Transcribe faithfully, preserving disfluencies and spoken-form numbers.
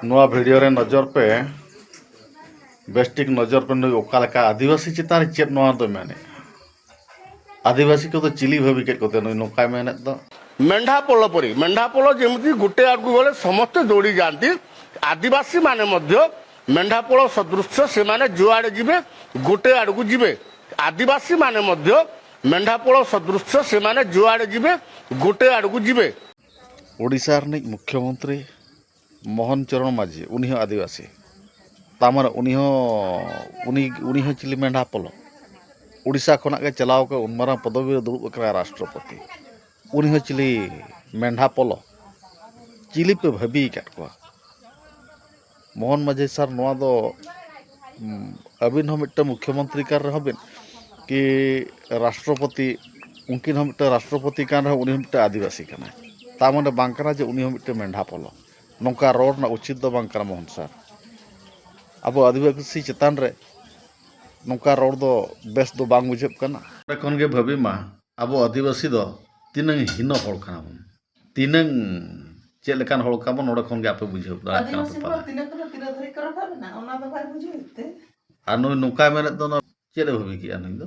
ᱱᱚᱣᱟ ᱵᱷᱤᱰᱤᱭᱳ ᱨᱮ ᱱᱚᱡᱚᱨ ᱯᱮ, ᱵᱮᱥᱴᱷᱤᱠ ᱱᱚᱡᱚᱨ ᱯᱮ, ᱱᱩᱭ ᱚᱠᱟ ᱞᱮᱠᱟ ᱟᱹᱫᱤᱵᱟᱹᱥᱤ ᱪᱮᱛᱟᱱ ᱨᱮ ᱪᱮᱫ ᱱᱚᱣᱟ ᱫᱚ ᱢᱮᱱᱮᱫ? ᱟᱹᱫᱤᱵᱟᱹᱥᱤ ᱠᱚᱫᱚ ᱪᱤᱞᱤ ᱵᱷᱟᱹᱵᱤ ᱠᱮᱫ ᱠᱚᱛᱮ ᱱᱩᱭ ᱱᱚᱝᱠᱟᱭ ᱢᱮᱱᱮᱫ ᱫᱚ? ମେଣ୍ଢା ପୋଲ ପରି, ମେଣ୍ଢା ପୋଲ ଯେମିତି ଗୋଟେ ଆଡ଼କୁ ଗଲେ ସମସ୍ତେ ଦୌଡ଼ି ଯାଆନ୍ତି, ଆଦିବାସୀମାନେ ମଧ୍ୟ ମେଣ୍ଢା ପୋଳ ସଦୃଶ, ସେମାନେ ଯୁଆଡ଼େ ଯିବେ ଗୋଟେ ଆଡ଼କୁ ଯିବେ। ଆଦିବାସୀମାନେ ମଧ୍ୟ ମେଣ୍ଢା ପୋଳ ସଦୃଶ, ସେମାନେ ଯୁଆଡ଼େ ଯିବେ ଗୋଟେ ଆଡ଼କୁ ଯିବେ। ଓଡ଼ିଶା ᱨᱤᱱᱤᱡ ᱢᱩᱠᱷᱭᱚᱢᱚᱱᱛᱨᱤ ᱢᱳᱦᱚᱱ ᱪᱚᱨᱚᱬ ᱢᱟᱹᱡᱷᱤ, ᱩᱱᱤ ᱦᱚᱸ ᱟᱹᱫᱤᱵᱟᱹᱥᱤ᱾ ᱛᱟᱨ ᱢᱟᱱᱮ ᱩᱱᱤ ᱦᱚᱸ, ᱩᱱᱤ, ᱩᱱᱤ ᱦᱚᱸ ᱪᱤᱞᱤ ᱢᱮᱱᱰᱷᱟ ᱯᱚᱞᱚ? ᱩᱲᱤᱥᱥᱟ ᱠᱷᱚᱱᱟᱜ ᱜᱮ ᱪᱟᱞᱟᱣ ᱠᱟᱛᱮ ᱩᱱ ᱢᱟᱨᱟᱝ ᱯᱚᱫᱚᱵᱤ ᱨᱮ ᱫᱩᱲᱩᱵ ᱟᱠᱟᱱᱟᱭ ᱨᱟᱥᱴᱨᱚᱯᱚᱛᱤ᱾ ᱩᱱᱤ ᱦᱚᱸ ᱪᱤᱞᱤ ᱢᱮᱱᱰᱷᱟ ᱯᱚᱞᱚ? ᱪᱤᱞᱤ ᱯᱮ ᱵᱷᱟᱹᱵᱤ ᱟᱠᱟᱫ ᱠᱚᱣᱟ? ᱢᱳᱦᱚᱱ ᱢᱟᱹᱡᱷᱤ ᱥᱟᱨ, ᱱᱚᱣᱟ ᱫᱚ, ᱩᱢ, ᱟᱹᱵᱤᱱ ᱦᱚᱸ ᱢᱤᱫᱴᱟᱝ ᱢᱩᱠᱷᱭᱚᱢᱚᱱᱛᱨᱤ ᱠᱟᱱ ᱨᱮᱦᱚᱸ ᱵᱤᱱ, ᱠᱤ ᱨᱟᱥᱴᱨᱚᱯᱚᱛᱤ, ᱩᱱᱠᱤᱱ ᱦᱚᱸ ᱢᱤᱫᱴᱟᱝ ᱨᱟᱥᱴᱨᱚᱯᱚᱛᱤ ᱠᱟᱱ ᱨᱮᱦᱚᱸ ᱩᱱᱤ ᱦᱚᱸ ᱢᱤᱫᱴᱟᱝ ᱟᱹᱫᱤᱵᱟᱹᱥᱤ ᱠᱟᱱᱟᱭ᱾ ᱛᱟ ᱢᱟᱱᱮ ᱵᱟᱝ ᱠᱟᱱᱟ ᱡᱮ ᱩᱱᱤ ᱦᱚᱸ ᱢᱤᱫᱴᱟᱝ ᱢᱮᱱᱰᱷᱟ ᱯᱚᱞᱚ᱾ ᱱᱚᱝᱠᱟ ᱨᱚᱲ ᱨᱮᱱᱟᱜ ᱩᱪᱤᱛ ᱫᱚ ᱵᱟᱝ ᱠᱟᱱᱟ ᱢᱳᱦᱚᱱ ᱥᱟᱨ᱾ ᱟᱵᱚ ᱟᱹᱫᱤᱵᱟᱹᱥᱤ ᱪᱮᱛᱟᱱ ᱨᱮ ᱱᱚᱝᱠᱟ ᱨᱚᱲ ᱫᱚ ᱵᱮᱥ ᱫᱚ ᱵᱟᱝ ᱵᱩᱡᱷᱟᱹᱜ ᱠᱟᱱᱟ᱾ ᱚᱸᱰᱮ ᱠᱷᱚᱱ ᱜᱮ ᱵᱷᱟᱹᱵᱤ ᱢᱟ, ᱟᱵᱚ ᱟᱹᱫᱤᱵᱟᱹᱥᱤ ᱫᱚ ᱛᱤᱱᱟᱹᱝ ᱦᱤᱱᱚ ᱦᱚᱲ ᱠᱟᱱᱟ ᱵᱚᱱ, ᱛᱤᱱᱟᱹᱝ ᱪᱮᱫ ᱞᱮᱠᱟᱱ ᱦᱚᱲ ᱠᱟᱱᱟ ᱵᱚᱱ, ᱱᱚᱰᱮ ᱠᱷᱚᱱ ᱜᱮ ᱟᱯᱮ ᱵᱩᱡᱷᱟᱹᱣ ᱫᱟᱲᱮᱭᱟᱜ ᱠᱟᱱᱟ ᱯᱮ ᱟᱹᱫᱤᱵᱟᱹᱥᱤ ᱯᱟᱞᱮ᱾ ᱦᱚᱲ ᱛᱤᱱᱟᱹᱜ ᱠᱷᱚᱱᱟᱜ ᱛᱤᱱᱟᱹᱜ ᱫᱷᱟᱹᱨᱤᱡ ᱠᱚ ᱨᱟᱠᱟᱵ ᱮᱱᱟ, ᱚᱱᱟ ᱫᱚ ᱵᱟᱭ ᱵᱩᱡᱷᱟᱹᱣ ᱮᱫ ᱛᱮ᱾ ᱟᱨ ᱱᱩᱭ ᱱᱚᱝᱠᱟᱭ ᱢᱮᱱᱮᱫ ᱫᱚ, ᱱᱚᱣᱟ ᱪᱮᱫ ᱮ ᱵᱷᱟᱹᱵᱤ ᱠᱮᱜᱼᱟ ᱱᱩᱭ ᱫᱚ?